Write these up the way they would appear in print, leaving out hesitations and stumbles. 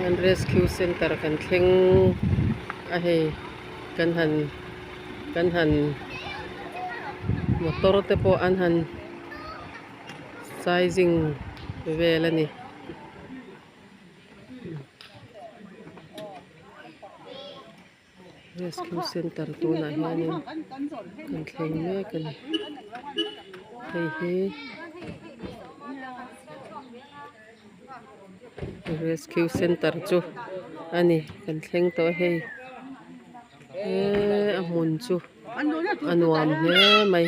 Hian rescue center kan thleng a hei kan han kan han motor te pawh an han sizing vel a ni. Rescue center tunah hianin kan thleng mek a ni hei hi rescue center chu a ni kan thleng tawh a hei eee a hmun chu a nuam hle mai.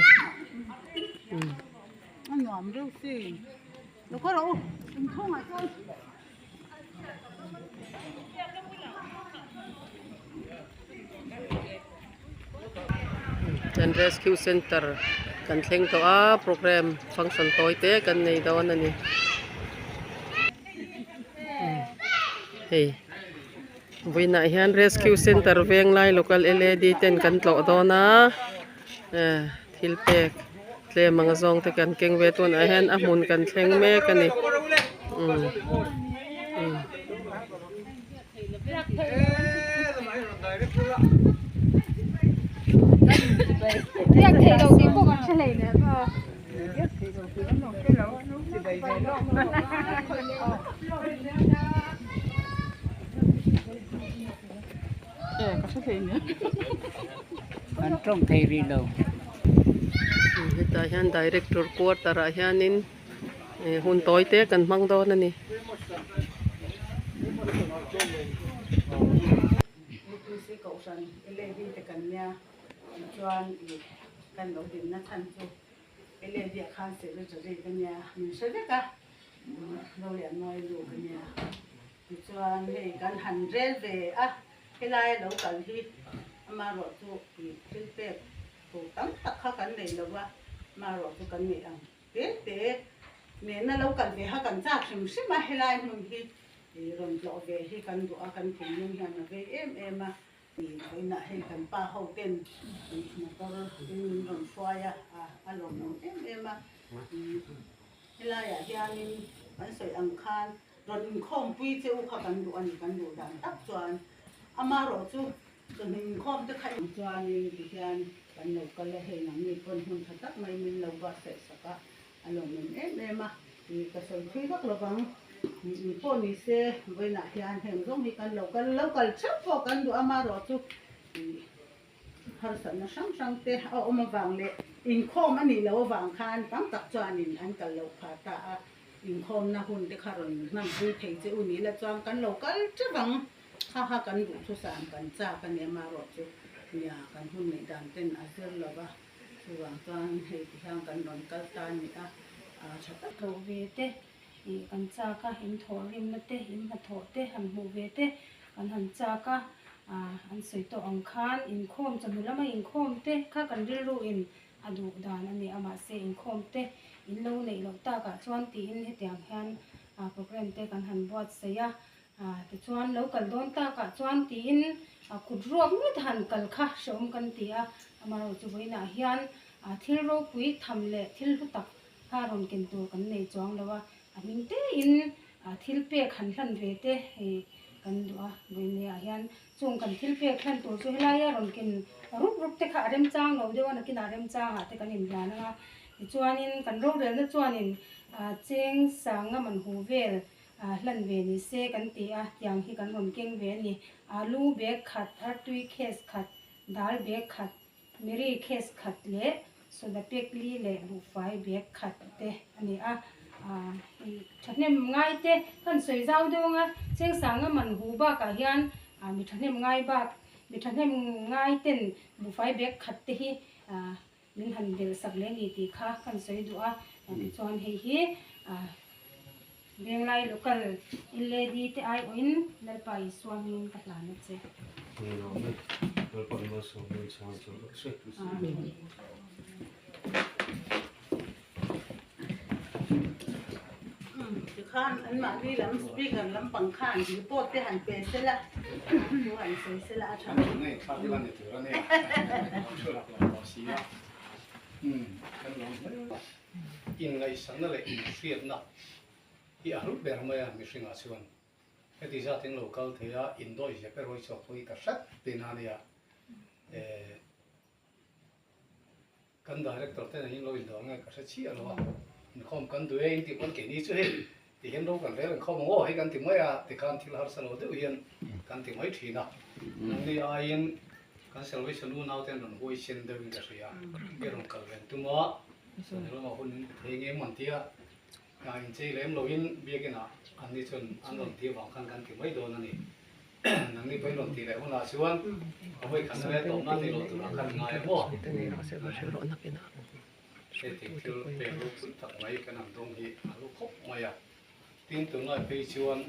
Kan rescue center kan thleng tawh a programme function tawi te kan nei dawn a ni hei vawiinah hian rescue center venglai local L A D ten kan tlawh dawn a eh thil pek tlem ang zawng te kan keng ve tunah hian a hmun kan thleng mek a ni umm umm. An tawng thei rih lo. Hetah hian director quarter ah hianin eh hun tawi te kan hmang dawn a ni. Tichuan hei kan han rel ve a, helai a lo kal hi amaherawh chu thil pek tur tam tak kha kan nei lo va, amaherawh chu kan neih ang te te nena lo kal ve kha kan chak hrim hrim a, helai hmun hi rawn tlawh ve hi kan duh a, kan thinlung hian a vei em em a, vawiinah hei kan pa ho ten motor in min rawn hruai a, a lawmawm em em a, helaiah hianin kan sawi ang khan. Rawn inkhawmpui che u kha kan duh a ni, kan duh dan tak chuan amaherawh chu chawhnu inkhawm te kha chuanin tihian kan lo kal a, hei nangni pawn hmun tha tak mai min lo buatsaih sak a, a lawmawm em em a, ih ka sawi thui vak lovang, ih pawh ni se vawiinah hian heng zawng hi kan lo kal lo kal theuh pawh kan duh a, amaherawh chu ih harsatna hrang hrang te a awm avang leh inkhawm a nih loh avang khan tam tak chuanin an kal loh phah ta a. Inkhawmna hun te kha rawn hmanpui thei che u ni la chuan kan lo kal teuh ang. Ha ha kan duh thusam kan chak a ni amaherawh chu nia kan hun neih dan ten a zir lo va, chuvang chuan hei ti hian kan rawn kal ta a ni a, a tha tak. Tlawh ve te ih kan chak a, in thawhrimna te, in hnathawh te han hmuh ve te kan han chak a, an sawi tawh ang khan inkhawm chawhnu lama inkhawm te kha kan rilru in A duh dan a ni a, mahse inkhawm te in lo neih loh takah chuan tiin hetiang hian programme te kan han buatsaih a, tichuan lo kal dawn takah chuan tiin kut ruak ngawt han kal kha hrehawm kan ti a, amaherawhchu vawiinah hian thil ropui tham leh thil hlu tak kha rawn ken tur kan nei chuang lo a, a hming tein thil pek han hlan ve te hei kan duh a, vawiinah hian Chung kan thil pek hlan tur chu helaia rawn ken rup rup te kha a remchang lo deuh a, nakinah remchangah te kan inhlan ang a. Tichuanin kan rorelna chuanin cheng sanga man hu vel hlan ve ni se kan ti a, tiang hi kan rawn keng ve a ni. Alu bag khat, artui case khat, dal bag khat, miri case khat leh soda pack li leh buhfai bag khat te a ni a. Thahnem ngai te kan sawi zau deuh ang a, cheng sanga man hu bakah hian mi thahnem ngai bak mi thahnem ngai ten buhfai bag khat te hi min han belh sak leh a ni tih kha kan sawi duh a. Tichuan hei hi Venglai local LAD te aiawhin Lalpa Isua hmingin ka hlan a che. Tikhan anmahni lam speaker lampang khan report te han pe sela thu han sawi sela a tha. Inngaihsakna leh inhriatna hi a hlu ber mai a mihringah chuan. Heti zat in lo kal thei a, indawi zep erawh i chhuak pawh hi ka hret tihna a nia. Kan director te nen hian lo indawr nge ka hre chiah lo a, inkhawm kan duh e in tih pawn keini chu hei ti hian ro kan rel inkhawm ang aw hei kan ti mai a tikhan thil harsa lo deuh hian kan ti mai thin a, nangni aiin kan Salvation unau te an rawn huaisen deuh in ka hria, i rawn kal ven tum a, chawhnu lamah hun in thei ngei man tia inchei lem loin biakin ah anni chuan an rawn ti avang khan kan ti mai dawn a ni. Nangni pawhin rawn tih leh hunah chuan a vawi khat leh tawpna ni lo turah khan ngai a maw? Hei thil pek ropui tak mai kan han dawng hi a hlu khawp mai a. Tin, tunlai phei chuan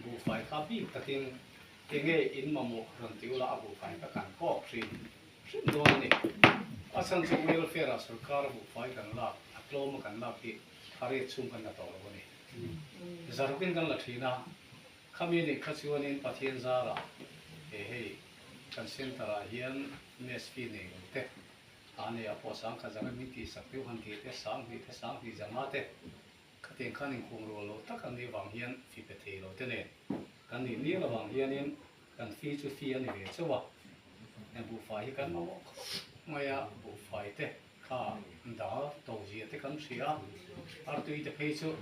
buhfai kha bik takin enge in mamawh rawn ti ula a buhfai kha kan kawk hrim hrim dawn a ni. A chhan chu welfare ah sorkar a buhfai kan lak, a tlawm a kan lak hi a rate chhung kan la tawh lo a ni. Zarukin kan la thin a. Khami nih kha chuanin Pathian zarah he hei kan centre ah hian mess fee nei lo te, a nei ah pawh sangkhat zanga min tih sak deuh han tih te, sanghnih te, sanghnih zanga te khatiang khan inkhung rual lo tak an nih vang hian fee pe thei lo te nen kan nih mial avang hianin kan fee chu fee a ni ve chauh a, heng buhfai hi kan mamawh khawp mai a, buhfai te kha dal to zia te kan hria a, artui te phei chu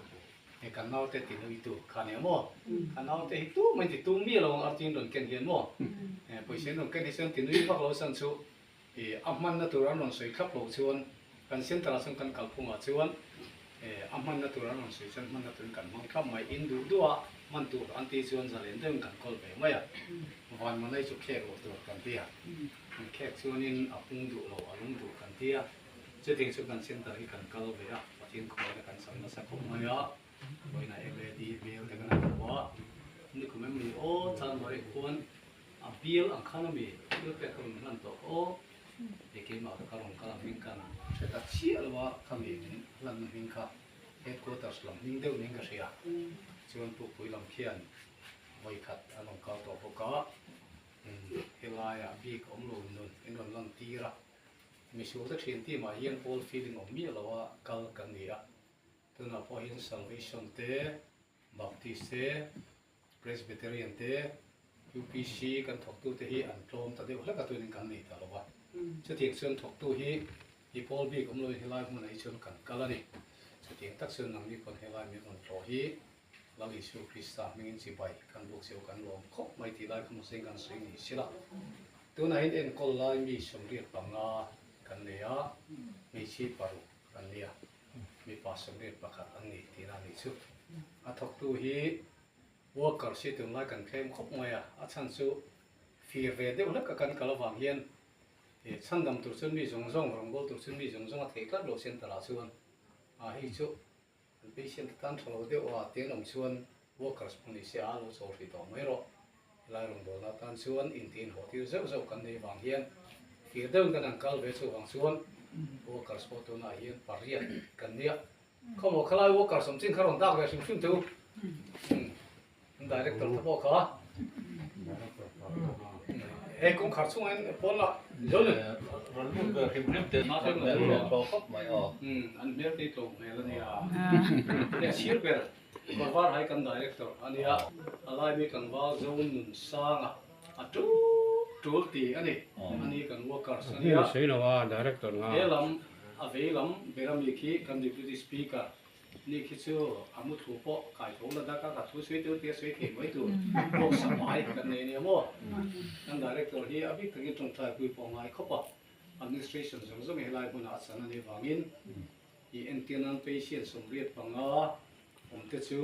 Hei kan naute ti nui tu kha nia maw? Ka naute hi tu mai ti tum miah lo ang arti in rawn ken hian maw? Pawisa in rawn ken hi chuan ti nui vak lo san chu ih a hmanna tur an rawn sawi thlap lo chuan kan center ah chuan kan kalphung ah chuan a hmanna tur an rawn sawi chuan hmanna turin kan hmang thlap mai in duh duh a hman tur an tih chuan zalen deuhin kan kawl ve mai a van manai chu khek lo tur kan ti a khek chuanin a pung duh lo a lung duh kan ti a. Chutiang chu kan center hi kan kal ve a, Pathian khuaina kan cham nasa khawp mai a, vawiin ah LAD bial te kan han hmu a, nikum em ni aw Chanmari khuan a bial ang khan ami thil pek ka rawn hlan tawh kha aw, hei keimah ka rawn kal ang hming kan hre ta chiah lo a, khami min hlanna hming kha headquarters lam hming deuh niin ka hria, chuan Pukpui lam khian vawikhat an rawn kal tawh bawk a, helaiah bik awm lo nun in rawn lan tir a. Misual te thian team ah hian pawl feeling awm miah lo a kal kan ni a, tunah pawh hian Salvation te, Baptist te, Presbyterian te, UPC kan thawktu te hi an tlawm ta deuh hlek a tunin kan nei ta lo va. Chutiang chuan thawktu hi i pawl bik awm loin helai hmunah hi chuan kan kal a ni. Chutiang tak chuan nangni pawn helai min rawn tlawh hi Lal Isu Krista hmingin chibai kan buk cheu kan lawm khawp mai tih lai kha hmasa in kan sawi ni sila. Tunah hian enkawl lai mi 85 kan nei a, hmeichhia paruk an nia, mipa 81 an ni tihna a nih chu. A thawktu hi workers hi tunlai kan thlem khawp mai a, a chhan chu fir ve deuh hlek a kan kal avang hian chhandam tur chuan mi zawng zawng, rawngbâwl tur chuan mi zawng zawng a theih tlat lo center ah chuan a hei chu An patient te tan tha lo deuh a, tiang lam chuan workers pawh ni se a lo chawl hrih tawh mai rawh. Helai rawngbawlna tan chuan intiin haw tir zeuh zeuh kan nei vang hian fir deuhin kan han kal ve chuvang chuan workers pawh tunah hian pariat kan nia. Khawmaw khalai workers awm chin kha rawn dak ve hrim hrim teh u. Director te pawh kha hei kawngkhar chungah hian pawn lah zo ni. Rawn lut ve hrim hrim te tawh khawp mai aw. An hmel te tlawm hmel a nia. Hei a sir ber Kawrvar hai kan director a nia. A lai mi tlangval zo nun sanga a tul tul ti a ni. Ani kan workers a nia. He lam a vei lam ber ami khi kan deputy speaker Ni khi chu a mu thu pawh kai tho la dak a, ka thu sawi tur tia sawi thei mai tur pawh sa mai kan nei ania maw? Kan Director hi a bik takin tawngtai pui pawh ngai khawp a, Administration zawng zawng hi helai hmunah a chan a nih vangin i entir nan patient 85 awm te chu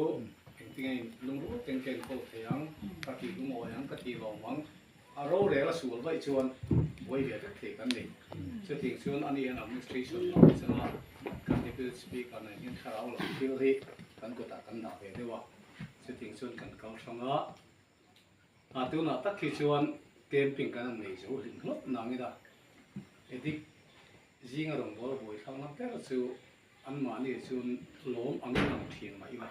engtin nge lungrual ten ka enkawl thei ang, ka tih lungawi ang, ka tih lawm ang, A rorel a sual vaih chuan buai ve vek thei kan ni. Chutiang chuan ani hian administration lam changa kan deputy speaker nen hian thlarau lam thil hi kan kutah kan dah ve deuh a. Chutiang chuan kan kal hrang a. A tunah tak hi chuan camping kan han nei zo hlim hlawp nangin a edik zinga rawngbâwl a buai thlang lam ber chu Anmahni chuan lawm angin lang thin mah ila,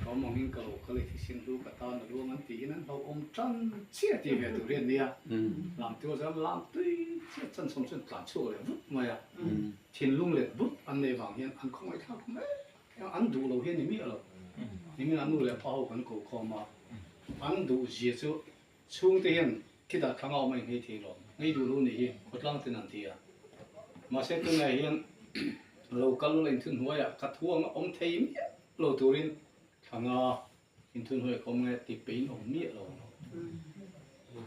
lawm angin ka lo kal i thisen hlu ka tan a luang an tiin an hlauhawm tan chiah tih ve tur hi an nia. Lamtu chuan lam tui chiah chan chhawm chuan tlan chhuak leh vut mai a, thinlung let vut an nei vang hian an khawngaihthlak mai a, an duh lo hi a ni miah lo. Nimin a nu leh pa ho kan ko khawm a, an duh zia chu chhungte hian khitah thlang a awm a inngei thei lo, ngei duh lo nih hi khawtlang ten an ti a. Mahse tunah hian lo kal ula inthun hnuaiah ka thu ang a awm thei miah lo turin thlanga Inthunhnuai kawm nge ti pein awm miah lo ang.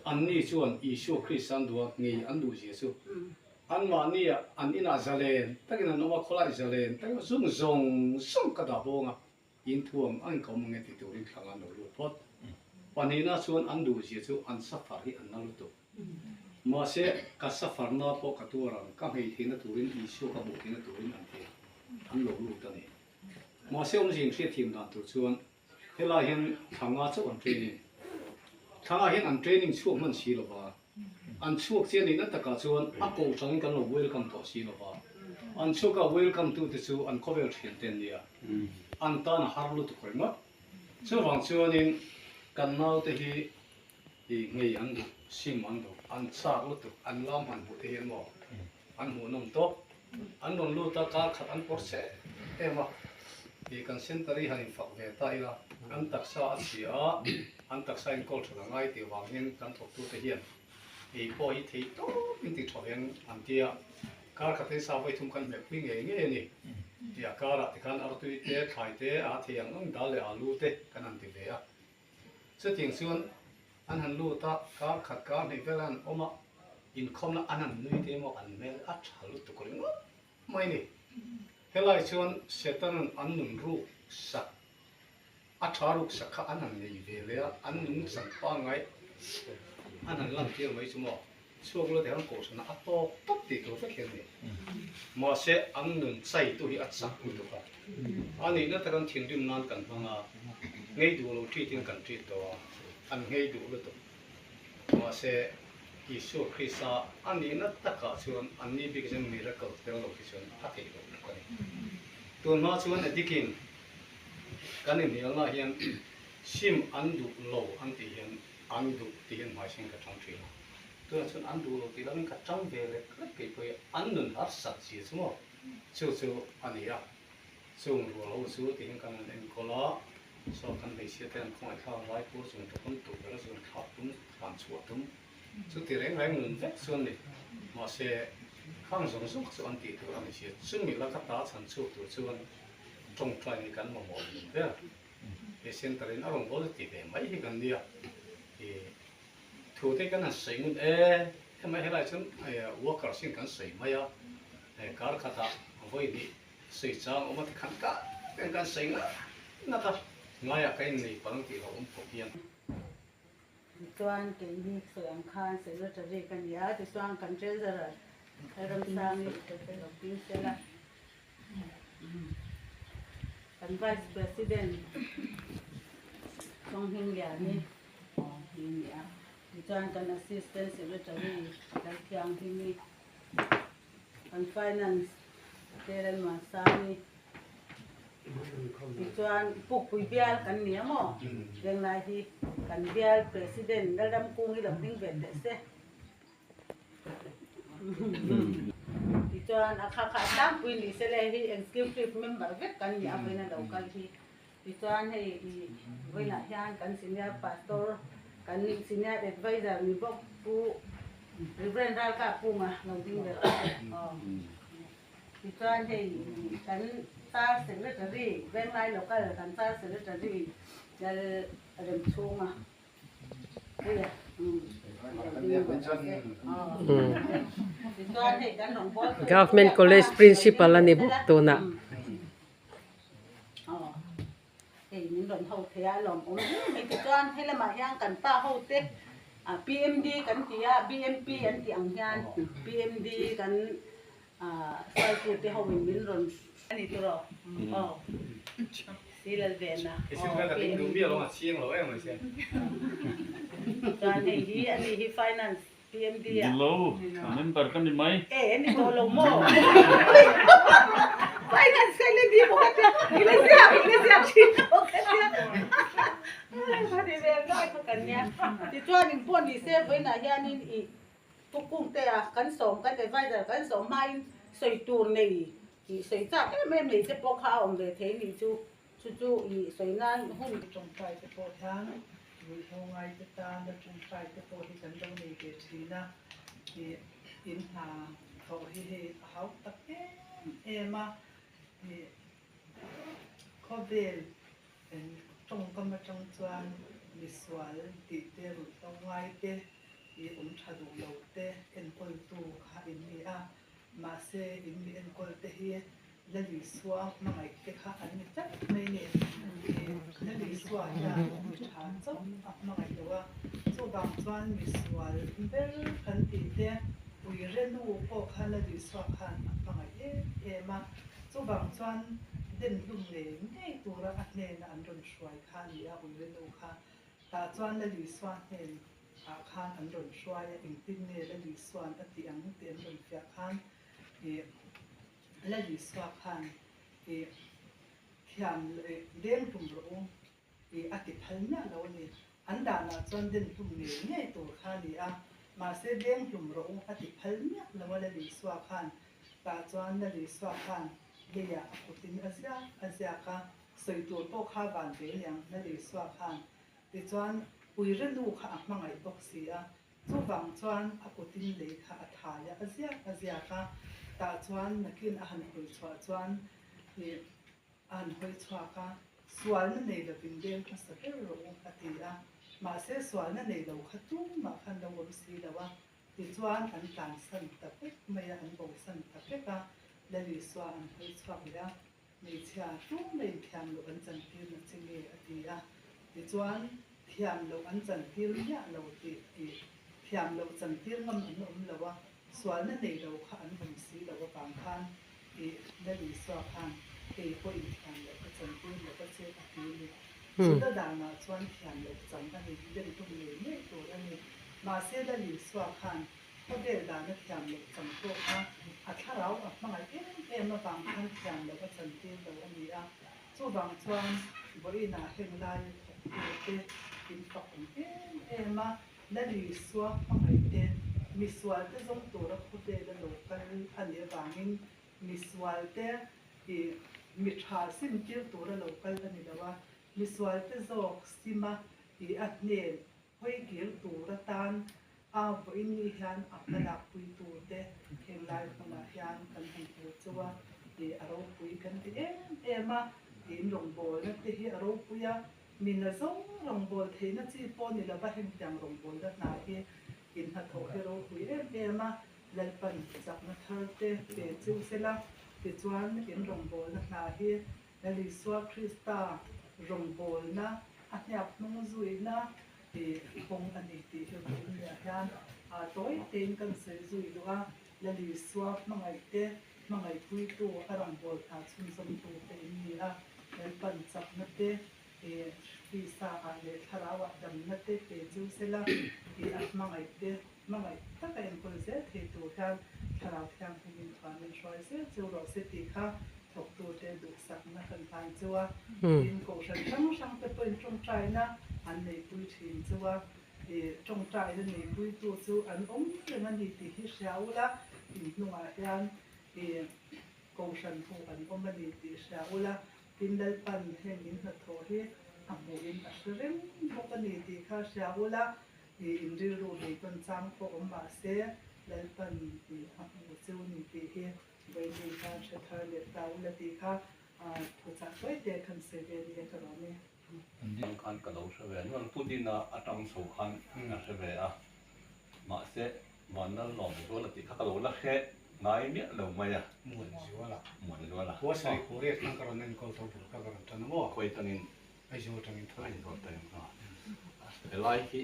Anni chuan Isua Krista an duh a, ngei an duh zia chu. Anmahnia an inah zalen takin an awm a, khawlai zalen takin zung zawng zawng ka dah bawng a, inthuam a inkawm ang nge ti turin thlang an lo lut phawt. Pahnihna chuan an duh zia chu an safar hi an na lutuk. Mahse, ka safar na pawh ka tuar ang, ka nghei theihna turin Isua ka hmuh theihna turin an ti an lo lut a ni. Mahse awmzia inhriatthiam dan tur chuan helai hian thla nga chauh an training. Thla nga hian an training chhuak hman si lova, an chhuak chiah nihna takah chuan a kohhrangin kan lo welcome tawh si lova, an chhuaka welcome tute chu an khawvel thian te an nia, an tan a har lutuk ringawt. Chuvang chuanin kan naute hi i ngei an duh, sim an duh, an chak lutuk, an lam han hmuh te hian maw an hmuhnawm tawp. An rawn lut a, kar khat an pawr che em a, i kan center hi han infak ve ta ila, an taksa a chhia a, an taksa inkawl that a ngai tih vangin kan thawktute hian ei pawh hi thei tawp in ti tha ve an ti a, kar khatin sa vawi thum kan hmehpui ngei ngei a ni. Ti a karah tikhan artui te, thlai te, a thei ang ang dal leh alu te kan han ti ve a. Chutiang chuan an han lut a, kar khat kar hnih vel an awm a, inkhawmna an han nui te emaw an hmel a tha lutuk ringawt mai a ni. Helai chuan Setanan an nun ruk sak, a tha ruk sak kha an han nei ve leh a, an nung chan pangngai an han lan tir mai chu maw. Chhuak lo te han kohhran a tawk tawp tih tur vek hian a ni. Mahse an nun chaitu hi a chak lutuk a. A nihna tak an thinrim nan kan hmang a, ngei duh lo treat in kan treat tawh a, an ngei duh lutuk. Mahse Isua Krista a nihna takah chuan an ni bik zen miracle tel lo hi chuan a theih loh bawk a ni. Tunhma chuan adikin kan inhnialna hian sim an duh lo an tih hian An duh tih hian hmaiseng ka chang thin a, tunah chuan an duh lo tih lovin ka chang ve lek lek kei pawh hi an nun harsat zia chu maw chu chu a ni a, chung rual ho chu ti hian kan han enkawl a, saw kan hmeichhia te an khawngaih thlak Raipur chung tawp an tuh ber a zun thlak tum thlan chhuah tum chu ti reng reng nun vek chuan ni mahse khang zawng zawng kha chu an tih tur a ni sia chumi laka ta chhan chhuak tur chuan tawngtai hi kan mamawh nun ber. He center in a rawn bawl ti ve mai hi kan nia i thu te kan han sawi ngun e hemai helai chuan workers in kan sawi mai a he kar khatah vawi hnih sawi chang awm a tikhan kar ten kan sawi ngat ngat a ngaiah ka innei palh ang tih lo awm khawp hian. Tichuan keini sawi ang khan secretary ka ni a tichuan kan treasurer Ramsangi lo ping sela. Kan Vice President Thawnghingliani hi a ni a, tichuan kan Assistant Secretary Lalthianghlimi, kan Finance Telalmuansani, tichuan Pukpui bial kan ni a maw? Venglai hi kan bial President Lalramkungi lo hming ve teh se. Tichuan a kha kha a tlangpui ni se le hi executive member vek kan ni a vawiin a lo kal hi. Tichuan hei i vawiinah hian kan senior pastor kan senior advisor ni bawk Pu Reverend Ralkapkunga lo ding ber a aw. Tichuan hei kan tar secretary Venglai local kan tar secretary Lal Remchhunga. Government College Principal a ni bawk tunah. Dilo, member ka ni mai. Tukungte a kan sawm kan advisor kan sawm hmain sawi tur nei tih sawi chak em em nei te pawh kha a awm ve thei nih chu. Chu chu i sawi nan hun. Tawngtai te pawh hian ruihhlo ngai te tana tawngtai te pawh hi kan lo nei ve thin a, ih in hna thawh hi hei a hau tak em em a, ih khawvel eng tawngkam atang chuan misual tih te ruihhlo ngai te ih awm tha duh lo te enkawltu kha in ni a, Mahse, in mi enkawl te hi Lal Isua hmangaih te kha an ni tlat mai ni. Lal Isua hian mi tha chauh a hmangaih lo a, chuvang chuan mi sual ber kan tih te Uire nu pawh kha Lal Isua khan a hmangaih em em a, chuvang chuan den hlum ngei ngei tura a hnena an rawn hruai kha a ni a, Uire nu kha. Tah chuan Lal Isua hnen ah khan an rawn hruai a, engtin nge Lal Isua'n a tih ang tih an rawn fiah khan ih Lal Isua khan ih thiam leh deng hlum rawh u ih a ti phal miah lo a ni. An danah chuan den hlum ngei ngei tur kha a ni a, mahse deng hlum rawh u a ti phal miah lo a Lal Isua khan. Tah chuan Lal Isua khan leiah a kutin a ziak a ziak a, sawi tur pawh kha van ve niang Lal Isua khan Tichuan, Uire nu kha a hmangaih bawk si a, chuvang chuan a kutin lei kha a thai a, a ziak a ziak a, tah chuan nakin a han hawi chhuah chuan ih a han hawi chhuak a, sualna nei lovin deng hmasa ber rawh u a ti a, mahse sualna nei lo kha tumah khan lo awm si lo a, tichuan an tlansan ta vek mai a, an bosan ta vek a, Lal Isua an hawi chhuak leh a. Hmeichhia tum a inthiam loh an chantir na che nge a ti a, tichuan thiam loh an chantir miah lo tih tih thiam loh chantir ngam an awm lo a, sualna nei lo kha an awm si lo avang khan tih Lal Isua khan kei pawh inthiam loh ka chantir lo a che a ti a ni. Juda danah chuan thiam loh chang a ni, dem tum ngei ngei tur a ni. Mahse Lal Isua khan Khawvel dan a thiam loh chang pawh kha a thlarau a hmangaih em em avang khan thiam loh a chantir lo a ni a. Chuvang chuan vawiinah heng laia thawktute in fak awm em em a, Lal Isua hmangaih te, misualte zawng tura khawvela lo kal a nih avangin misualte ih mi tha simtir tura lo kal a ni lo a, misualte zawk sima ih a hnen Hawi kir tur atan a vawiin ni hian a hmalak pui tur te heng lai hmunah hian kan han hmu chu a, ih a ropui kan ti em em a, in rawngbawlna te hi a ropui a, mi nazawng rawngbâwl theihna chi pawh ni lova heng tiang rawngbawlna hna hi in hnathawh hi ropui em em a, Lalpan chakna thar te pe chu sela, tichuan in rawngbawlna hna hi Lal Isua Krista rawngbawlna a hniak hnung zuina tih kawng a ni tih hi vawiin niah hian tawi tein kan sawi zui duh a. Lal Isua hmangaihte hmangaihpuitu a rawngbâwl hna chhunzawmtute in ni a, Lalpan chakna te, tisa ah leh thlarau ah damna te pe chu sela tih a hmangaihte hmangaih taka enkawl zel thei tur hian Thlarau Thianghlimin thuamin hruai zel chu rawh se tih kha thawktute duhsakna kan hlan chu a, tin kohhran hrang hrang te pawhin tawngtaina an neipui thin chu a, ih tawngtaina neipuitu chu an awm reng a ni tih hi hria ula, in hnungah hian ih kohhran hu an awm a ni tih hria ula, tin Lalpan heng in hnathawh hi a hmuhin a hre reng bawk a ni tih kha hria ula, ih in rilru nei tawn chang pawh awm mahse Lalpan ih a hmu chu ni tih hi Vawiin khan hre thar leh ta ula tih kha thuchah tawi te khan sawi ve nia ka rawm e. Ang khan ka lo hre ve nual Putin-a atang chho khan ka hre ve a, mahse Vanlal Lawmzuala tih kha ka lo la hre ngai miah lo mai a. Muanzuala. Muanzuala. Huasari Korea khan ka rawn enkawl tho bul kha ka rawn tan a maw? Khawi tangin? Aizawl tangin tho. Aizawl tangin a. Helai hi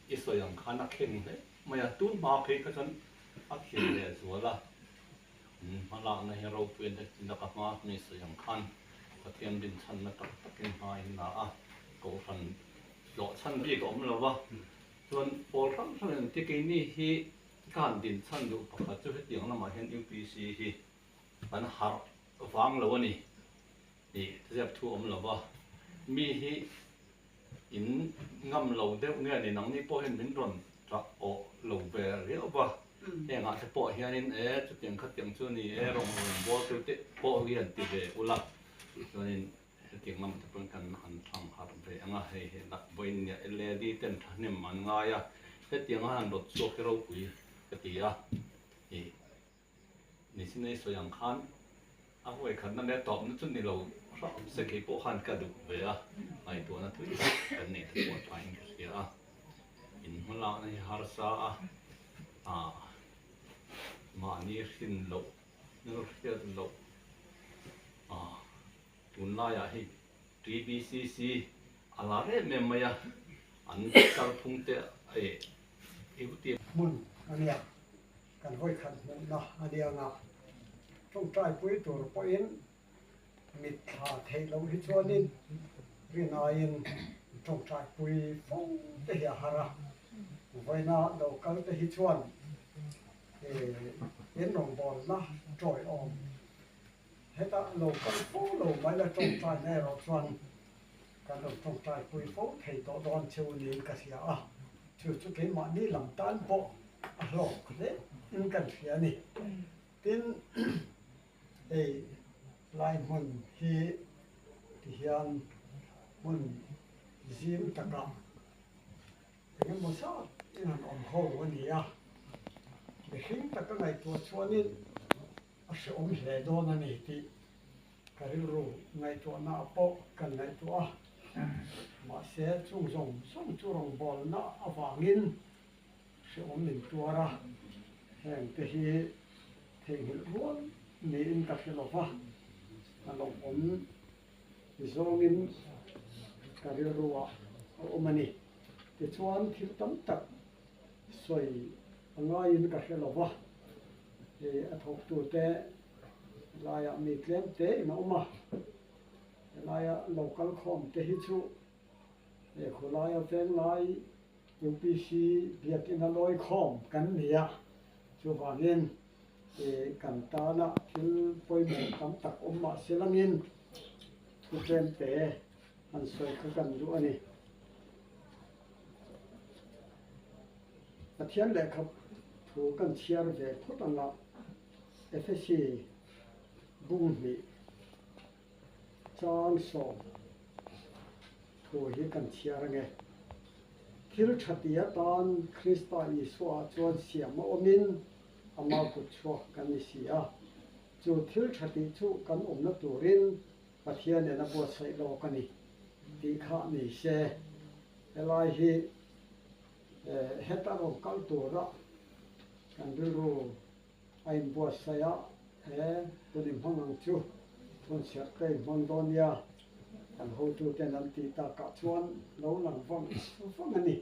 I sawi ang khan a khen hle mai a, tun hma phei kha chuan a khen leh zual a, hmalakna hi ropui a ni laka hma mi sawi ang khan Pathian rinchhanna tak takin hma in la a, kohhran hlawhchhan bik a awm lo va, chuan pawl hrang hrang in ti keini hi ka han dinchhan duh pakhat chu hetiang lamah hian UPC hi kan harh vang lo a ni tih ziak thu a awm lo va, mi hi In ngam lo deuh nge ni nangni pawh hian min rawn ṭah awh lo ve riau va, hengah te pawh hianin e chutiang khatiang chu ni e rawn rawn bawl tu te pawh hi han ti ve ula, chuanin Hetiang lamah te pawhin kan han thlang harh ve ang a, hei hi vawiin nia LAD ten thahnem an ngai a, hetiang a han rawt chhuak hi ropui ka ti a, ih Nisinei sawi ang khan a huaikhatna leh tawpna chu ni lo hrang se kei pawh khan ka duh ve a, ngaihtuahna thui tak kan neih te pawh a thain ka hria a, in hmalakna hi harsa a, ah mahni hrin loh hmelhriat loh ah tunlaiah hei TBCC a lar em em mai a, an kalphung te eh Hmun a nia. Kan vawikhat hmuhna a nia nga. Tawngtaipui tur pawhin mitthla theih loh hi chuanin rinaiin tawngtaipui fo te hi a har a. Vawiina lo kal te hi chuan in rawngbawlna tawiawm hetah lo kal fo lo mai la tawngtaina erawh chuan kan rawn tawngtaipui fo thei tawh dawn cheu niin ka hria a, chu chu keimahni lam tan pawh a hlawk hle in kan hria a ni. Tin, hei lai hmun hi tihian hmun zim takah eng emaw zat in han awm ho a ni a, mihring taka ngaihtuah chuanin a hrehawm hle dawn a ni tih Ka rilru ngaihtuahna pawh kan ngaihtuah a, mahse chung zawng zawng chu rawngbawlna avangin hrehawm min tuar a, heng te hi theihnghilh rual niin ka hre lo va, a lawmawm zawngin ka rilruah a awm a ni. Tichuan thil tam tak sawi a ngaiin ka hre lo va, a thawktute Helaiah mi tlem te in a awm a, helaia lo kal khawm te hi chu he khawlaia venglai UPC biakina lawi khawm kan ni a, chuvangin kan tana thil pawimawh tam tak awm mah se langin thu tlem te han sawi kha kan duh a ni. Pathian lehkha thu kan chhiar ve phawt ang a. Efesi bung hnih chang sawm thu hi kan chhiar ange. Thil tha ti atan Krista Isua ah chuan siam a awmin ama kut chhuak kan ni si a. Chu thil tha tih chu kan awmna turin Pathian in a buatsaih lawk a ni tih kha ni se. Helai hi heta rawn kal tura kan rilru a inbuatsaih a, he hun i hmang ang chu phunchhiat ka inhmang dawn nia, kan hotuten an tih takah chuan lo lang vang vang a ni.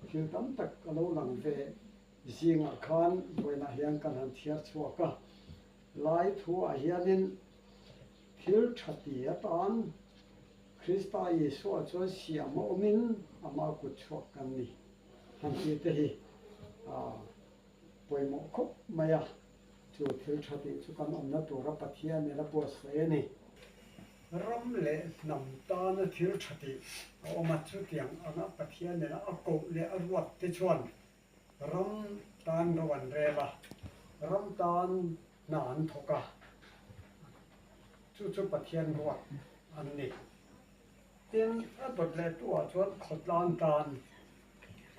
Thil tam tak a lo lang ve zingah khan vawiinah hian kan han chhiar chhuak a, lai thuah hianin thil tha ti atan Krista Isua chuan siam a awmin ama kut chhuak kan ni han tih te hi a pawimawh khawp mai a, chu thil tha tih chu kan awmna tura Pathian in a buatsaih a ni. Ram leh hnam tana thil tha tih a awm a, chutiang anga Pathian in a koh leh a ruat te chuan ram tan ro an rel a, ram tan hna an thawk a, chu chu Pathian ruat an ni. Tin, a dawt leh tu ah chuan khawtlang tan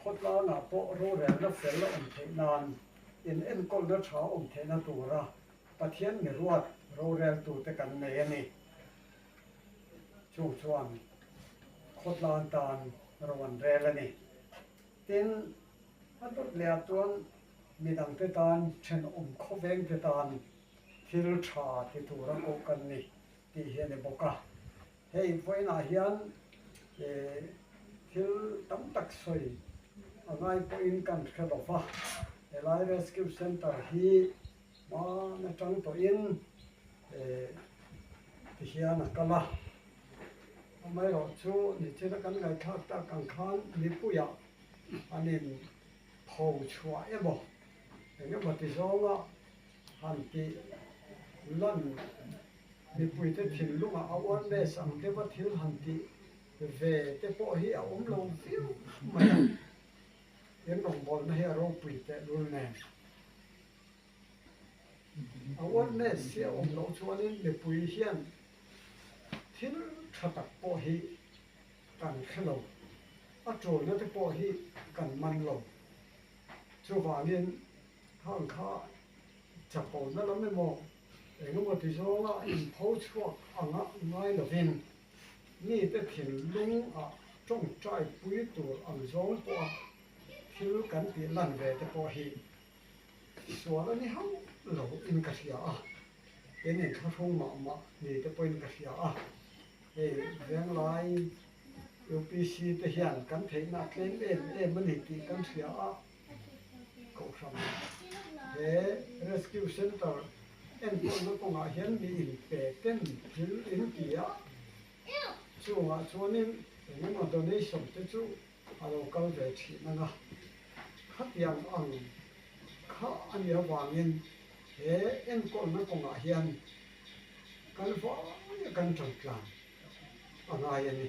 Khawtlangah pawh rorelna fel a awm theih nan, in enkawlna tha a awm theihna tura Pathian mi ruat roreltute kan nei a ni. Chu chuan khawtlang tan ro an rel a ni. Tin, a dawt lehah chuan midangte tan, thenawm khawvengte tan thil tha ti tura koh kan ni tih hi a ni bawk a. Hei vawiinah hian thil tam tak sawi a ngai pawhin kan hre lo va, helai Rescue Centre hi hman atang tawhin tihian a kal a, amaherawhchu nichina kan ngaihthlak tak ang khan mipuiah an in pho chhuah emaw eng emaw ti zawnga han tih lan Mipuite thinlungah awareness ang deuha thil han tih ve te pawh hi a awm lo viau mai a, in rawngbawlna hi a ropui tehlul nen. Awareness hi a awm loh chuanin mipui hian thil. tha tak pawh hi kan hre lo, a tulna te pawh hi kan man lo. Chuvangin khang kha chapona lam emaw engemaw ti zawnga inpho chhuak anga ngai lovin mite thinlung ah tawngtai pui tur ang zawng pawha thil kan tih lan ve te pawh hi sual a ni hauh lo in ka hria a, in inthlahrung mah mah ni te pawhin ka hria a, hei Venglai UPC te hian kan theihna a tlem em em a ni tih kan hria a, Kohhran he Rescue Centre enkawlna kawngah hian mi inpe ten thil in ti a, chungah chuanin engemaw donation te chu a lo kal ve thin ang a, khatiang ang kha a nih avangin he enkawlna kawngah hian kan vaia kan tangtlan a ngai a ni.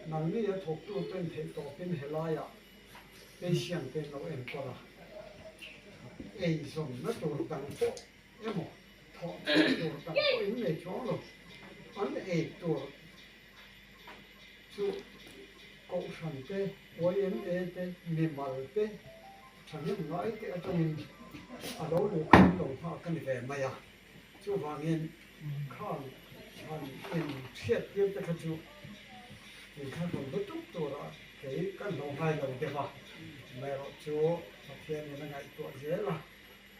Nangni a thawktu ten theih tawpin helaiah patient te an lo enkawl a, eizawnna tur dang pawh emaw thawh chhuah tur dang pawh in nei chuang lo, an ei tur Chu Kohhran te, YMA te, mimal te, thahnem ngai te atangin a lo luh khan lo nghak a ni ve mai a. Chuvangin khang han in hriat tir te kha chu in kha rawn lutuk turah kei kan lo ngai lo deuh a. Amaherawh chu Pathianin a ngaihtuah zel a,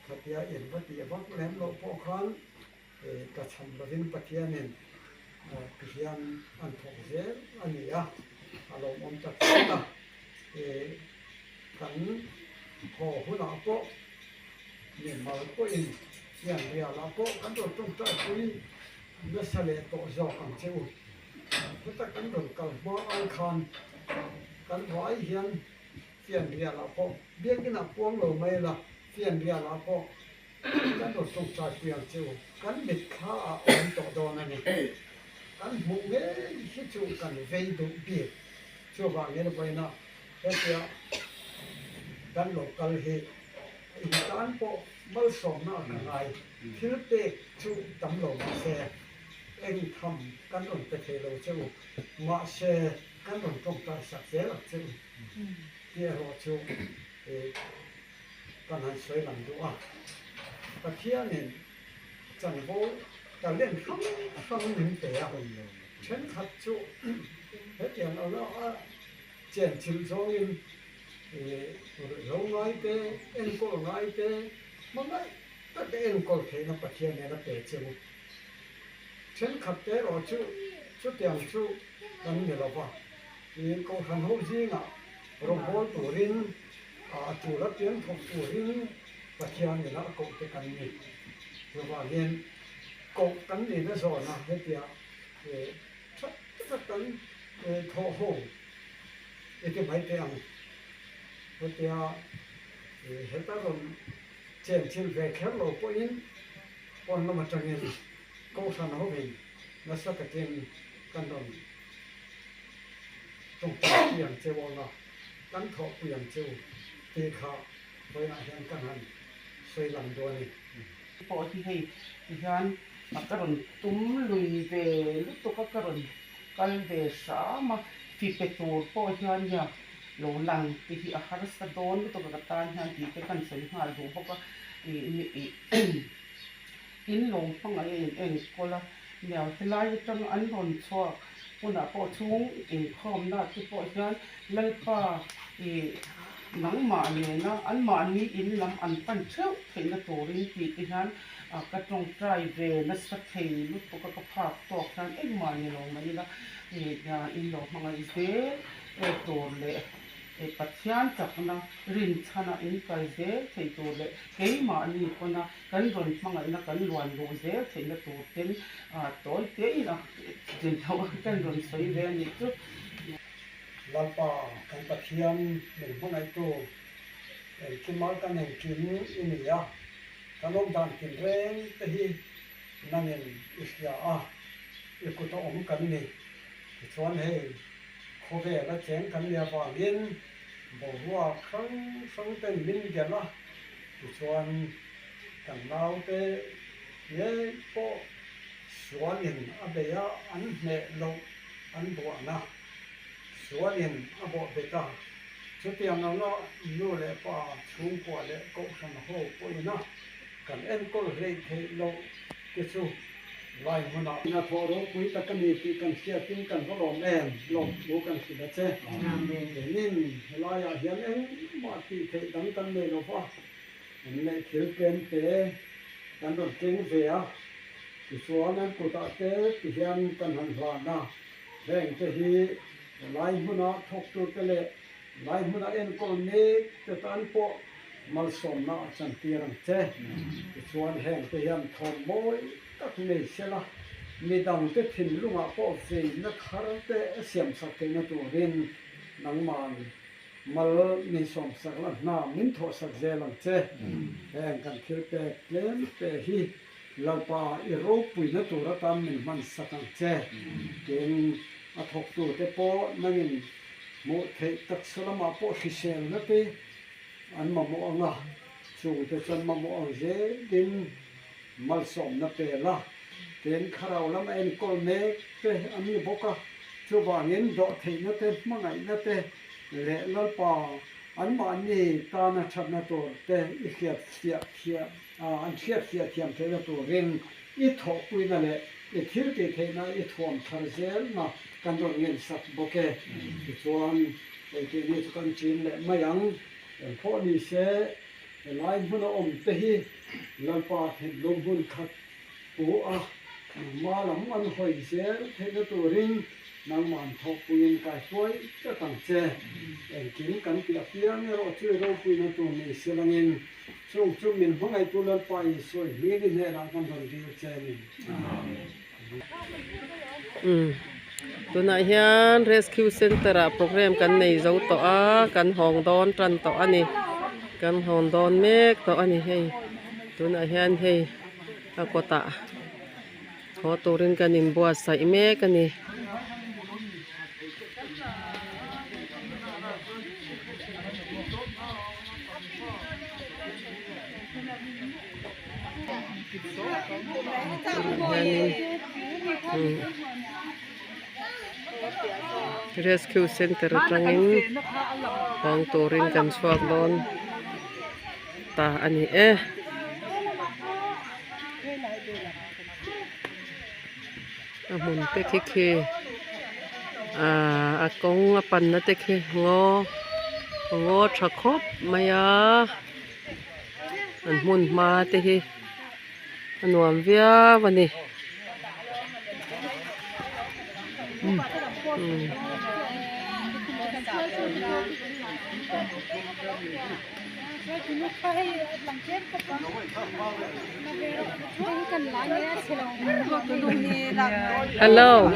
khatia in va tih vak lem loh pawh khan Ka chhan lovin Pathianin ti hian an thawk zel a ni a, a lawmawm tak zet a. Kan haw hunah pawh mimal pawhin hian rialah pawh kan rawn tawngtai pui nasa leh tawh zawk ang che u. Heta kan rawn kal hma ai khan kan vai hian fianrialah pawh biakinah puang lo mai la, fianrialah pawh Kan rawn tawngtai pui ang che u, kan mitthla ah awm tawh dawn a ni. Kan hmuh ngei hi chu kan vei duh bik. Chuvangin vawiina hetia kan lo kal hi in tan pawh malsawmna a ka ngai. Thil pek chu tam lo mahse eng tham kan rawn pe thei lo che u, mahse kan rawn tawngtai sak zel ang che u tih erawh chu Kan han sawi lang duh a, Pathianin chanvo talent hrang hrang min pe a, thenkhat chu hetiang anga a chenchilh zawngin ruihhlo ngai te, enkawl ngai te, hmangaih taka enkawl theihna Pathianin a pe che u. Thenkhat te erawh chu chutiang chu kan ni lo va, Kohhran ho zingah rawngbâwl turin A tul a pian thawk turin Pathian ina a koh te kan ni. Chuvangin koh kan nihna zawna hetia tha taka kan thawh ho i ti mai teh ang. Hetia heta rawn chenchilh ve kher lo pawhin pawn lam atangin Kohhran hovin nasa takin kan rawn tawngtai pui ang che aw la. Kan thawhpui ang che u tih kha vawiinah hian kan han sawi lang dawn a ni. Pawh hi hei ti hian a ka rawn tum lui ve lutuk a, ka rawn kal ve hram a, fi pe tur pawh hian nia lo lang te hi a harsa dawn lutuk a ka tan hian tih te kan sawi nghal duh bawk a, ih in lo hmangaih a in enkawl a, nia helai atang an rawn chhuak hunah pawh chhung inkhawmna te pawh hian Lalpa ih nangmah nena anmahni in lam an pan theuh theihna turin tih te hian ka tawngtai ve nasa thei lutuk a ka phak tawk hian engmah ni lo mai ila ih in lo hmangaih zel tur leh Pathian chakna rinchhana in kal zel thei tur leh keimahni pawna Kan rawn hmangaihna kan luan luh zel theihna tur ten tawi tein a din tho a kan rawn sawi ve a nih chu. Lalpa kan Pathian min hmangaihtu engkima kan engkim i ni a, kan awm dan tin reng te hi nangin i hria a, i kut a awm kan ni. Tichuan hei khawvel a cheng kan ni avangin boruak hrang hrang ten min delh a, Tichuan, kan naute ngei pawh Sualin a bei a, an hneh loh an buahna. Sualin a bawh bet a, chutiang anga nu leh pa chhungkua leh kohhran ho pawhin a kan enkawl hleih theih loh te chu lai hmunah hnathawh ropui tak a ni tih kan hriatin kan va lawm em? Lawmthu kan hrilh a che. Keinin helaiah hian engmah tih theih dang kan nei lo va, an leh thil tlem te kan rawn keng ve a, tichuan an kutah te ti hian kan han hlan a, heng te hi lai hmuna thawktute leh lai hmuna enkawl mek te tan pawh malsawmna a chantir ang che. Tichuan heng te hian thawm mawi tak nei sela, midangte thinlungah pawh veina thar te siamsak theihna turin nangman mal min sawmsak la hna min thawhsak zel ang che. Heng kan thil pek tlem te hi Lalpa i ropuina tur atan min hmansak ang che. Tin, a thawktute pawh nangin hmuh theih taksa lamah pawh hriselna te an mamawh ang a, chungte chuan mamawh ang zelin malsawmna pe la. Tin, thlarau lam a enkawl mek te an ni bawk a, chuvangin dawhtheihna te, hmangaihna te leh Lalpa anmahni tana thatna tur te i hriat fiah thiam an hriat fiah thiam theihna turin i thawhpuina leh i thil tih theihna i thuam thar zelna kan rawn ngensak bawk e. Tichuan, keini chu kan chin leh mai ang. Engpawh ni se, helai hmuna awm te hi Lalpa thinlung hmun khat pu a, nangma lam an hawi zel theihna turin nangman thawhpuiin kaihruai tlat ang che. Engkim kan tih apiang erawh chu i ropuina tur ni se langin Chung chu min hmangaihtu Lalpa Isua i hming i hnenah kan rawn dil che a ni. Amen. Umm tunah hian rescue center ah program kan nei zo tawh a kan hawng dawn tan tawh a ni kan hawn dawn mek tawh a ni hei tunah hian hei a kawtah haw turin kan inbuatsaih mek a ni. Rescue center atangin hawng turin kan chhuak dawn ta a ni e. A hmun te khi khi ahh a kawng a panna te khi ngaw ngaw tha khawp mai a an hmun hma te hi a nuam viau a ni. Hello.